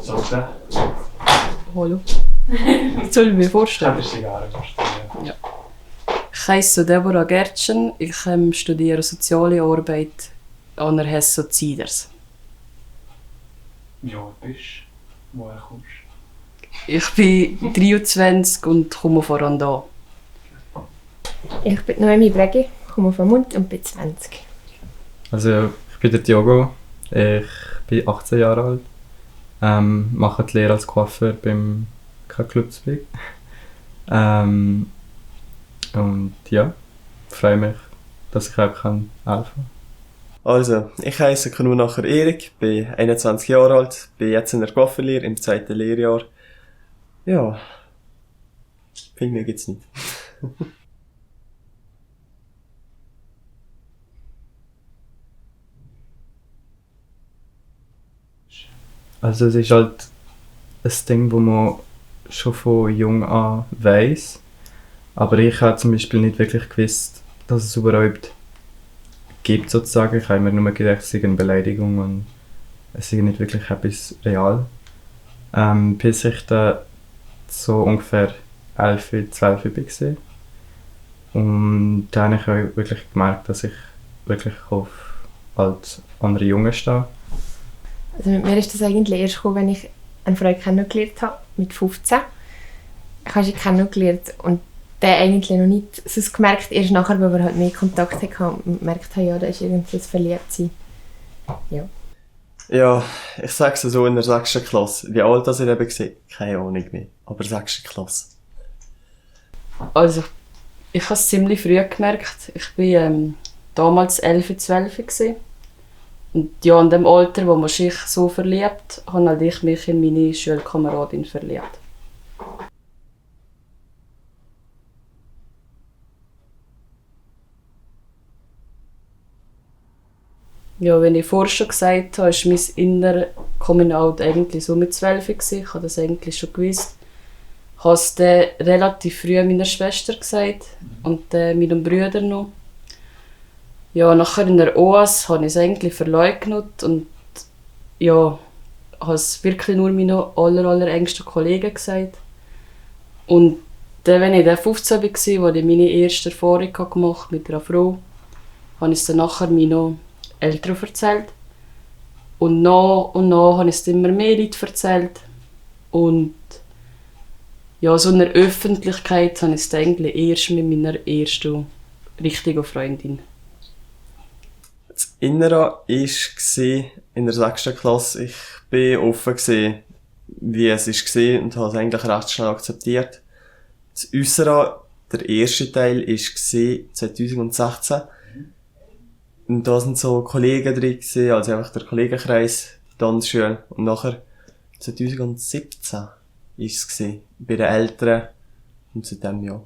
Sollte? Hallo. Soll ich mir vorstellen? Das ist egal, Ja. Ich heiße Deborah Gertschen. Ich studiere Soziale Arbeit an der Hesso Ziders. Wie alt bist du? Woher kommst du? Ich bin 23 und komme von Randa. Ich bin Noemi Bregi, komme von Mund und bin 20. Also ich bin der Diogo, ich bin 18 Jahre alt, mache die Lehre als Coiffeur beim K-Club Zwick. Und ja, freue mich, dass ich auch helfen kann. Also, ich heiße Knunacher Erik, bin 21 Jahre alt, bin jetzt in der Coiffeurlehre im 2. Lehrjahr. Ja, viel mehr gibt's nicht. Also es ist halt ein Ding, das man schon von jung an weiss. Aber ich habe zum Beispiel nicht wirklich gewusst, dass es überhaupt gibt sozusagen. Ich habe mir nur gedacht, es sei eine Beleidigung und es sei nicht wirklich etwas real. Bis ich da so ungefähr 11, 12 war. Und dann habe ich wirklich gemerkt, dass ich wirklich auf halt andere Jungen stehe. Also mit mir ist das eigentlich erst gekommen, wenn ich eine Freund kennengelernt habe, mit 15. Ich habe sie kennengelernt und der eigentlich noch nicht so gemerkt, erst nachher, weil wir halt mehr Kontakt hatten und gemerkt haben, ja, da ist irgendwas Verliebtsein. Ja. Ja, ich sag's so in der 6. Klasse. Wie alt das ich eben war, keine Ahnung mehr. Aber 6. Klasse. Also, ich habe es ziemlich früh gemerkt. Ich war damals 11, 12 gewesen. Und ja, in dem Alter, wo man sich so verliebt, habe halt ich mich in meine Schulkameradin verliebt. Ja, wenn ich vorher schon gesagt habe, ist mein innerer Coming-out eigentlich so mit 12 gewesen. Ich habe das eigentlich schon gewusst. Ich habe es dann relativ früh meiner Schwester gesagt und meinem Bruder noch. Ja, nachher in der OAS habe ich es eigentlich verleugnet und ja, habe es wirklich nur meinen allerengsten Kollegen gesagt. Und dann, wenn ich dann 15 war, als ich meine erste Erfahrung gemacht habe mit einer Frau, habe ich es dann nachher meinen Eltern erzählt. Und nach habe ich es immer mehr Leuten erzählt. Und ja, so in der Öffentlichkeit habe ich es dann eigentlich erst mit meiner ersten richtigen Freundin. Das Innere war in der 6. Klasse, ich war offen, wie es war und habe es eigentlich recht schnell akzeptiert. Das Äußere, der erste Teil, war 2016. Und da sind so Kollegen drin, also einfach der Kollegenkreis, Tanzschule. Und nachher 2017 war es bei den Eltern. Und seitdem, ja,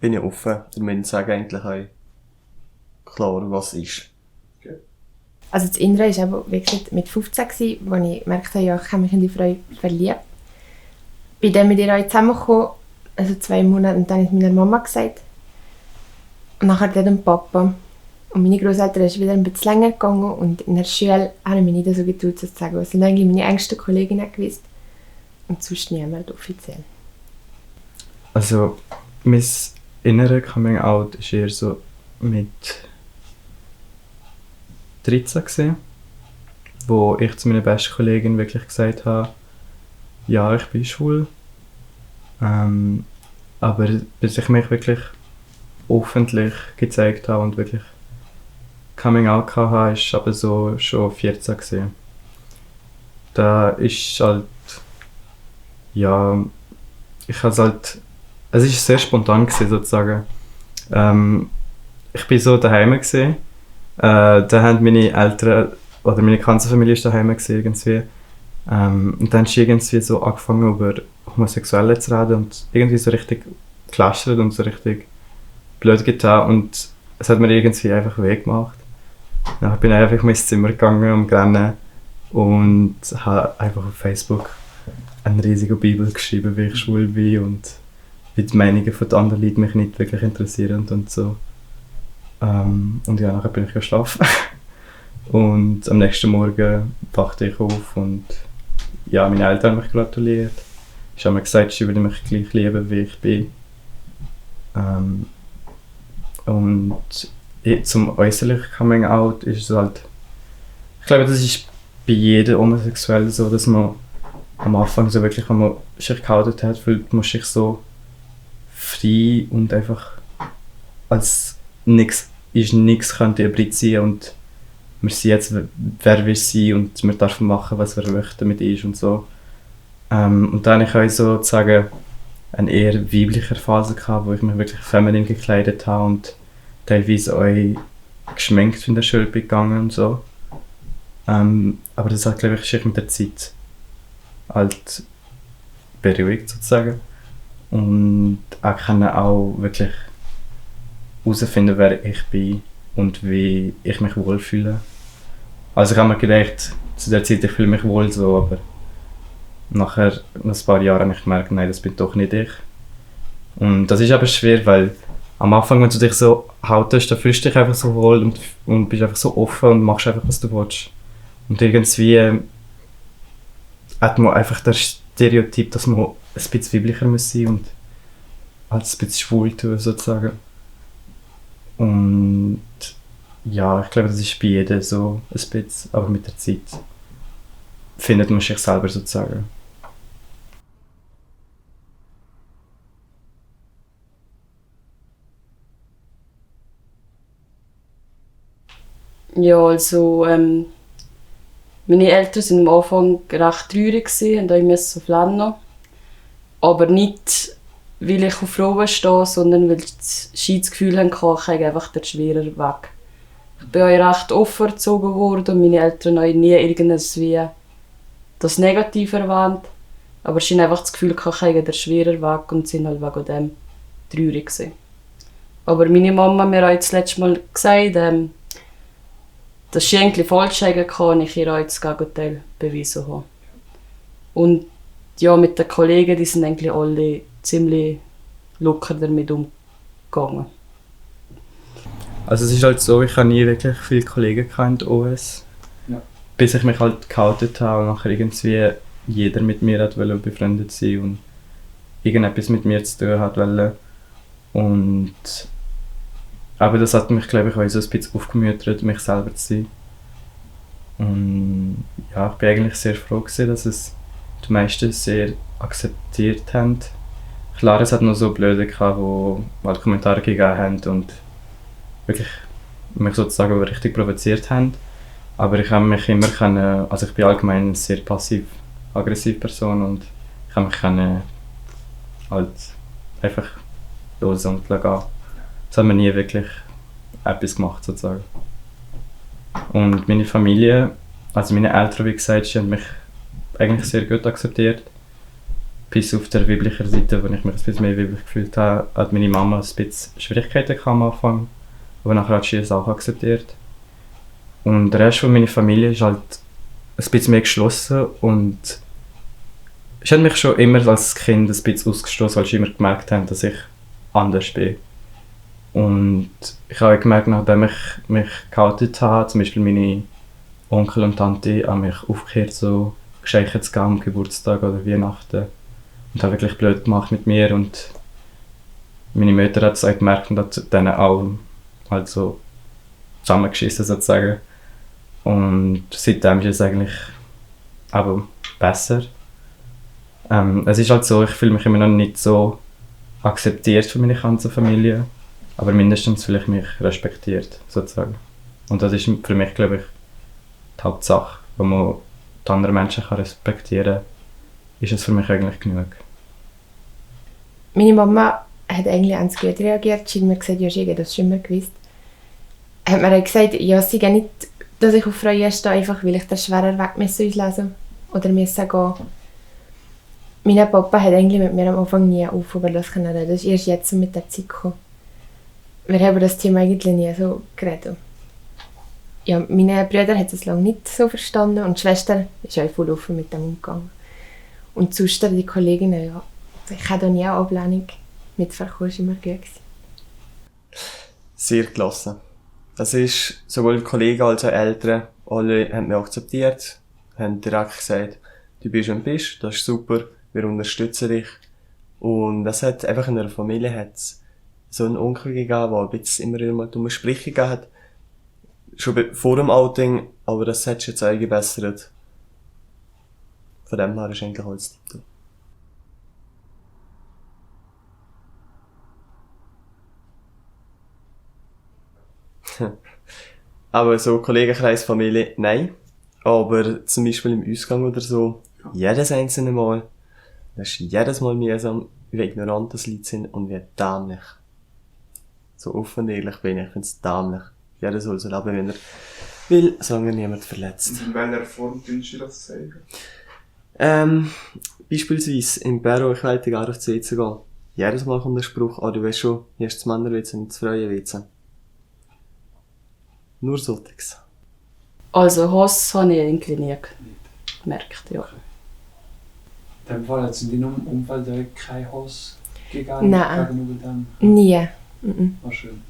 bin ich offen. Die müssen sagen eigentlich auch klar, was ist. Okay. Also das Innere war aber wirklich mit 15, als ich gemerkt habe, ja, ich habe mich in die Frau verliebt. Bin dann mit ihr auch zusammengekommen, also 2 Monate, und dann habe ich meiner Mama gesagt. Und nachher dann dem Papa. Und meine Großeltern ist wieder ein bisschen länger gegangen und in der Schule habe ich mich nicht so getraut, das zu sagen. Das sind eigentlich meine engsten Kolleginnen gewesen und sonst niemand offiziell. Also mein innerer Coming-out ist eher so mit 13 gewesen, wo ich zu meiner besten Kollegin wirklich gesagt habe, ja, ich bin schwul. Aber bis ich mich wirklich öffentlich gezeigt habe und wirklich Coming Out hatte, war aber so schon 14 gewesen. Da ist halt, ja, ich habe es halt, es ist sehr spontan gewesen, sozusagen. Ich war so daheim gewesen. Da haben meine Eltern, oder meine ganze Familie ist daheim gewesen, irgendwie. Und dann ist irgendwie so angefangen, über Homosexuelle zu reden und irgendwie so richtig gelästert und so richtig blöd getan und es hat mir irgendwie einfach weh gemacht. Ja, ich bin einfach mal ins Zimmer gegangen und gerannt und habe einfach auf Facebook eine riesige Bibel geschrieben, wie ich schwul bin und wie die Meinungen von den anderen Leuten mich nicht wirklich interessieren und so. Und ja, nachher bin ich geschlafen. Und am nächsten Morgen wachte ich auf und ja, meine Eltern haben mich gratuliert. Ich habe mir gesagt, sie würden mich gleich lieben, wie ich bin. Und zum äußerlichen Coming Out ist es halt, ich glaube, das ist bei jedem Homosexuellen so, dass man am Anfang so wirklich, wenn man sich geoutet hat, fühlt man sich so frei und einfach als nichts könnte übrig sein und wir sind jetzt, wer wir sind und wir dürfen machen, was wir möchten mit uns und so. Und dann habe ich auch sozusagen eine eher weibliche Phase gehabt, wo ich mich wirklich feminin gekleidet habe und teilweise auch geschminkt in der Schule gegangen und so. Aber das hat, glaube ich, sich mit der Zeit halt beruhigt sozusagen. Und ich kann auch wirklich herausfinden, wer ich bin und wie ich mich wohlfühle. Also ich habe mir gedacht, zu der Zeit, ich fühle mich wohl so, aber nachher, nach ein paar Jahren, habe ich gemerkt, nein, das bin doch nicht ich. Und das ist aber schwer, weil am Anfang, wenn du dich so outest, dann fühlst du dich einfach so wohl und bist einfach so offen und machst einfach, was du willst. Und irgendwie hat man einfach der Stereotyp, dass man ein bisschen weiblicher muss sein und halt ein bisschen schwul tun, sozusagen. Und ja, ich glaube, das ist bei jedem so ein bisschen, aber mit der Zeit findet man sich selber sozusagen. Ja, also meine Eltern waren am Anfang recht traurig, und ich so flennen. Aber nicht, weil ich auf Frauen stehe, sondern weil sie das Gefühl hatten, ich kriege einfach den Schwerer weg. Ich bin auch recht offen erzogen worden und meine Eltern haben nie irgendwas wie das Negative erwähnt. Aber sie haben einfach das Gefühl, ich kriege den Schwerer weg und sind halt wegen dem traurig gewesen. Aber meine Mama hat mir auch das letzte Mal gesagt, dass sie eigentlich falsch sagen kann und ich ihr auch das Gegenteil beweisen habe. Und ja, mit den Kollegen, die sind eigentlich alle ziemlich locker damit umgegangen. Also es ist halt so, ich habe nie wirklich viele Kollegen in der OS. Ja. Bis ich mich halt geoutet habe und nachher irgendwie jeder mit mir hat befreundet sein und irgendetwas mit mir zu tun hat wollte. Und aber das hat mich, glaube ich, auch so ein bisschen aufgemütert, mich selber zu sein. Und ja, ich bin eigentlich sehr froh gewesen, dass es die meisten sehr akzeptiert haben. Klar, es hat noch so Blöde gehabt, die halt Kommentare gegeben haben und wirklich mich sozusagen richtig provoziert haben. Aber ich habe mich immer also ich bin allgemein eine sehr passiv-aggressive Person und ich habe mich halt einfach losen und gehen. Das hat mir nie wirklich etwas gemacht, sozusagen. Und meine Familie, also meine Eltern, wie gesagt, sie haben mich eigentlich sehr gut akzeptiert. Bis auf der weiblichen Seite, wo ich mich ein bisschen mehr weiblich gefühlt habe, hat meine Mama ein bisschen Schwierigkeiten am Anfang. Aber nachher hat sie es auch akzeptiert. Und der Rest von meiner Familie ist halt ein bisschen mehr geschlossen und ich habe mich schon immer als Kind ein bisschen ausgestoßen, weil sie immer gemerkt haben, dass ich anders bin. Und ich habe gemerkt, nachdem ich mich geoutet habe, zum Beispiel meine Onkel und Tante haben mich aufgehört, so Geschenke zu geben am Geburtstag oder Weihnachten. Und haben wirklich blöd gemacht mit mir und meine Mutter hat es auch gemerkt und hat dann auch halt so zusammengeschissen sozusagen. Und seitdem ist es eigentlich aber besser. Es ist halt so, ich fühle mich immer noch nicht so akzeptiert von meiner ganzen Familie. Aber mindestens fühle ich mich respektiert, sozusagen. Und das ist für mich, glaube ich, die Hauptsache. Wenn man die anderen Menschen respektieren kann, ist es für mich eigentlich genug. Meine Mama hat eigentlich ganz gut reagiert. Sie hat mir gesagt, ja, sie hat das schon immer gewusst. Hat mir auch gesagt, ja, sie gehen nicht, dass ich auf Frauen stehe, einfach weil ich den schwerer Weg auslesen oder müssen gehen. Mein Papa hat eigentlich mit mir am Anfang nie über das reden. Das ist erst jetzt mit der Zeit gekommen. Wir haben das Thema eigentlich nie so geredet. Ja, meine Brüder haben es lange nicht so verstanden und die Schwester ist auch voll offen mit dem umgegangen. Und sonst die Kolleginnen, ja, ich hatte nie eine Ablehnung mitverkommen, war immer gut gewesen. Sehr gelassen. Das ist sowohl Kollegen als auch Eltern, alle haben mich akzeptiert, haben direkt gesagt, du bist und bist, das ist super, wir unterstützen dich. Und das hat einfach in einer Familie hat's so einen Onkel gegeben, der ein bisschen immer wieder mal dumme Sprüche gegeben hat. Schon vor dem Outing, aber das hat sich jetzt eingebessert. Von dem her ist eigentlich alles tiptop. Aber so Kollegenkreis, Familie, nein. Aber zum Beispiel im Ausgang oder so, jedes einzelne Mal, das ist jedes Mal mühsam, wie ignorant das Leute sind und wie dämlich. So offen und ehrlich bin ich, ich finde es dämlich. Jeder soll so leben, wie er will, solange er niemand verletzt. In welcher Form wünschst du das sagen? Beispielsweise im Büro, ich wollte gar auf die WC gehen. Jedes Mal kommt der Spruch, du weißt schon, hier ist das Männerwitz und das Frauenwitz. Nur solches. Also Hass habe ich eigentlich nie gemerkt, ja. In dem Fall hat es in deinem Umfeld auch keinen Hass gegeben Nein. gegenüber dem? Nie. Mhm. War schön.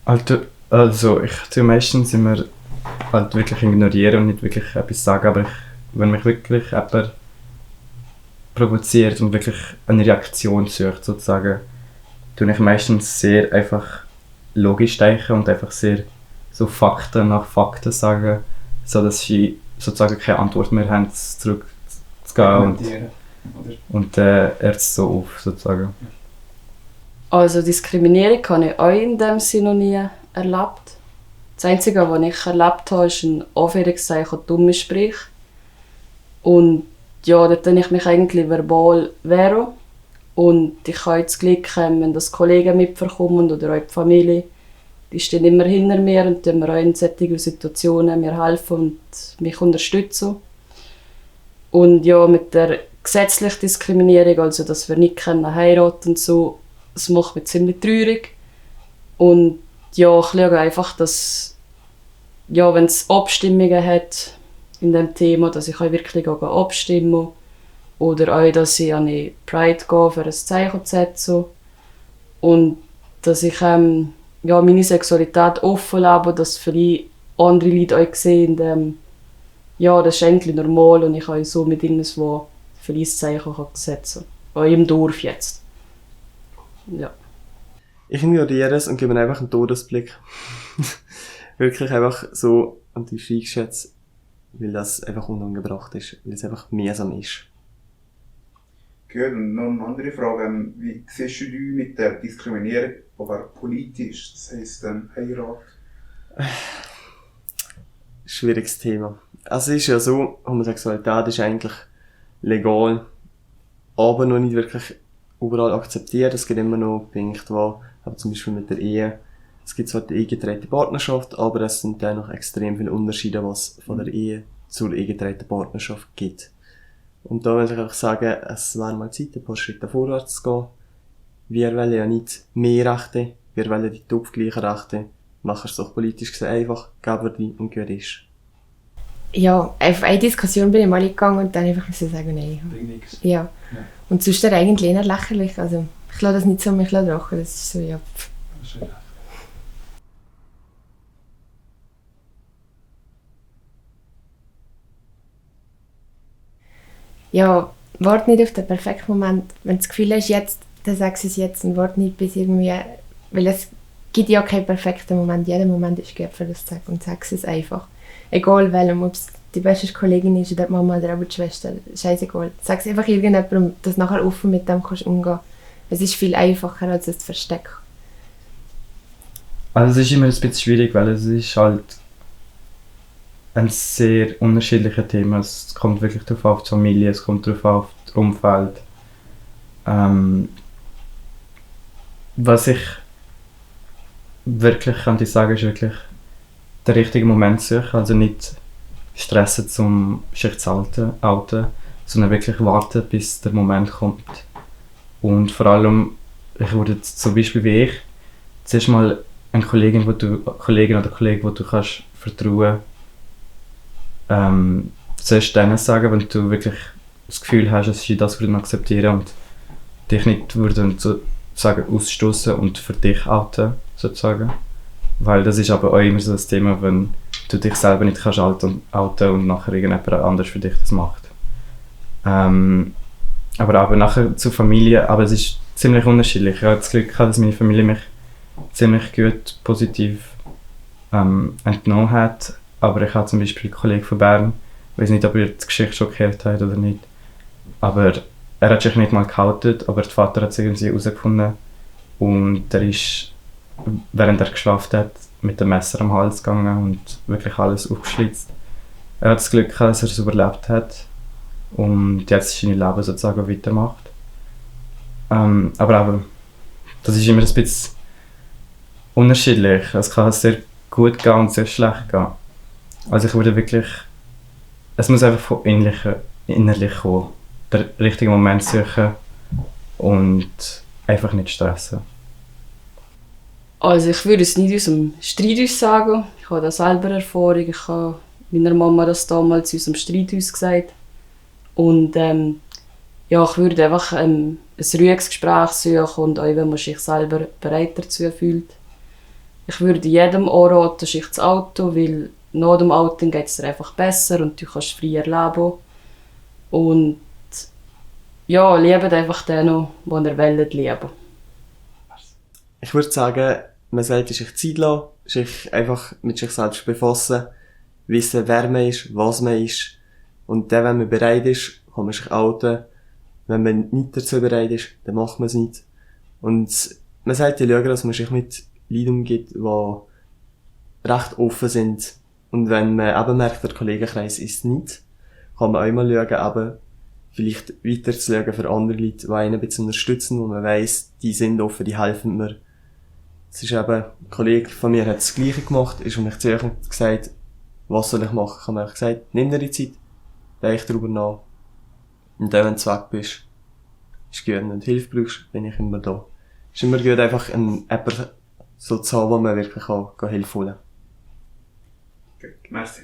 Gut. Also ich tue meistens immer halt wirklich ignorieren und nicht wirklich etwas sagen, aber wenn mich wirklich jemand provoziert und wirklich eine Reaktion sucht, sozusagen, tue ich meistens sehr einfach logisch denken und einfach sehr so Fakten nach Fakten sagen, so dass sie sozusagen keine Antwort mehr haben, zurückzugehen Kommentieren, oder? und er so auf, sozusagen. Also Diskriminierung habe ich auch in dem Sinne noch nie erlebt. Das Einzige, was ich erlebt habe, ist ein Anführungszeichen dumme Sprich. Und ja, dort habe ich mich eigentlich verbal wehren. Und ich habe jetzt Glück, wenn das Kollegen mitbekommen oder auch die Familie. Die stehen immer hinter mir und tun mir auch in solchen Situationen mir helfen und mich unterstützen. Und ja, mit der gesetzlichen Diskriminierung, also dass wir nicht heiraten können und so, das macht mich ziemlich traurig. Und ja, ich schaue einfach, dass ja, wenn es Abstimmungen hat in dem Thema, dass ich auch wirklich auch abstimmen. Oder auch, dass ich an die Pride gehe, für ein Zeichen zu setzen. Und dass ich ja, meine Sexualität offen lebe, dass viele andere Leute auch sehen, ja, das ist eigentlich normal und ich kann so mit ihnen so ein Zeichen setzen kann. Auch im Dorf jetzt. Ja. Ich ignoriere es und gebe mir einfach einen Todesblick. Wirklich einfach so an die Ski geschätzt, weil das einfach unangebracht ist, weil es einfach mühsam ist. Gut, und noch eine andere Frage. Wie siehst du dich mit der Diskriminierung, aber politisch, das heisst Heirat? Schwieriges Thema. Also es ist ja so, Homosexualität ist eigentlich legal, aber noch nicht wirklich überall akzeptiert. Es gibt immer noch Punkte, wo, aber zum Beispiel mit der Ehe, es gibt zwar die eingetragene Partnerschaft, aber es sind dann noch extrem viele Unterschiede, was von der Ehe zur eingetragenen Partnerschaft gibt. Und da muss ich einfach sagen, es wäre mal Zeit, ein paar Schritte vorwärts zu gehen. Wir wollen ja nicht mehr Rechte, wir wollen die top gleichen Rechte. Machen es doch politisch gesehen einfach, geben die und gut ist. Ja, auf eine Diskussion bin ich mal gegangen und dann einfach müssen sagen, nein. Bringt nichts. Ja. Ja. Und sonst ist er eigentlich eher lächerlich. Also, ich lasse das nicht so mich lachen. Das ist so, ja. Das ist schön. Ja, warte nicht auf den perfekten Moment. Wenn du das Gefühl hast, jetzt, dann sagst du es jetzt und warte nicht bis irgendwie... Weil es gibt ja keinen perfekten Moment. Jeder Moment ist gut für das zu sagen und sag es einfach. Egal welchem, ob es die beste Kollegin ist oder die Mama oder die Schwester, scheißegal. Sag es einfach irgendjemandem, dass du nachher offen mit dem kannst umgehen. Es ist viel einfacher, als es zu verstecken. Also es ist immer ein bisschen schwierig, weil es ist halt ein sehr unterschiedliches Thema. Es kommt wirklich darauf auf die Familie, es kommt darauf auf das Umfeld. Was ich wirklich kann ich sagen, ist wirklich den richtigen Moment suchen. Also nicht stressen, um sich zu outen, sondern wirklich warten, bis der Moment kommt. Und vor allem, ich würde jetzt zum Beispiel wie ich, zuerst mal eine Kollegin oder Kollegen, wo du kannst vertrauen, sollst du denen sagen, wenn du wirklich das Gefühl hast, dass sie das würden akzeptieren und dich nicht würden sozusagen ausstoßen und für dich outen, sozusagen. Weil das ist aber auch immer so das Thema, wenn du dich selber nicht kannst outen und nachher irgendjemand anders für dich das macht. Aber nachher zur Familie, aber es ist ziemlich unterschiedlich. Ich habe das Glück gehabt, dass meine Familie mich ziemlich gut positiv entnommen hat. Aber ich habe zum Beispiel einen Kollegen von Bern, ich weiß nicht, ob er die Geschichte schon gehört hat oder nicht, aber er hat sich nicht mal geoutet, aber der Vater hat es irgendwie herausgefunden und er ist, während er geschlafen hat, mit dem Messer am Hals gegangen und wirklich alles aufgeschlitzt. Er hat das Glück gehabt, dass er es überlebt hat und jetzt sein Leben sozusagen weitermacht. Aber das ist immer ein bisschen unterschiedlich. Es kann sehr gut gehen und sehr schlecht gehen. Also ich würde wirklich, es muss einfach von innerlich kommen. Den richtigen Moment suchen und einfach nicht stressen. Also ich würde es nicht aus dem Streithaus sagen. Ich habe da selber Erfahrung. Ich habe meiner Mama das damals in unserem Streithaus gesagt. Und ja, ich würde einfach ein ruhiges Gespräch suchen und auch wenn man sich selber bereit dazu fühlt. Ich würde jedem anraten, sich das Auto, weil nach dem Auto geht es dir einfach besser und du kannst freier leben. Und ja, liebt einfach den noch, den ihr wollt leben. Ich würde sagen, man sollte sich Zeit lassen, sich einfach mit sich selbst befassen, wissen, wer man ist, was man ist. Und dann, wenn man bereit ist, kann man sich outen. Wenn man nicht dazu bereit ist, dann macht man es nicht. Und man sollte schauen, dass man sich mit Leuten umgibt, die recht offen sind. Und wenn man eben merkt, der Kollegenkreis ist nicht, kann man auch mal schauen, eben vielleicht weiter zu schauen für andere Leute, die einen ein bisschen unterstützen, wo man weiss, die sind offen, die helfen mir. Es ist eben, ein Kollege von mir hat das Gleiche gemacht, ist um mich zu suchen und gesagt, was soll ich machen? Ich habe mir gesagt, nimm dir die Zeit, denk darüber nach. Und dann, wenn du weg bist, ist gut. Wenn du Hilfe brauchst, bin ich immer da. Es ist immer gut, einfach jemanden so zu haben, wo man wirklich auch Hilfe holen kann. Merci.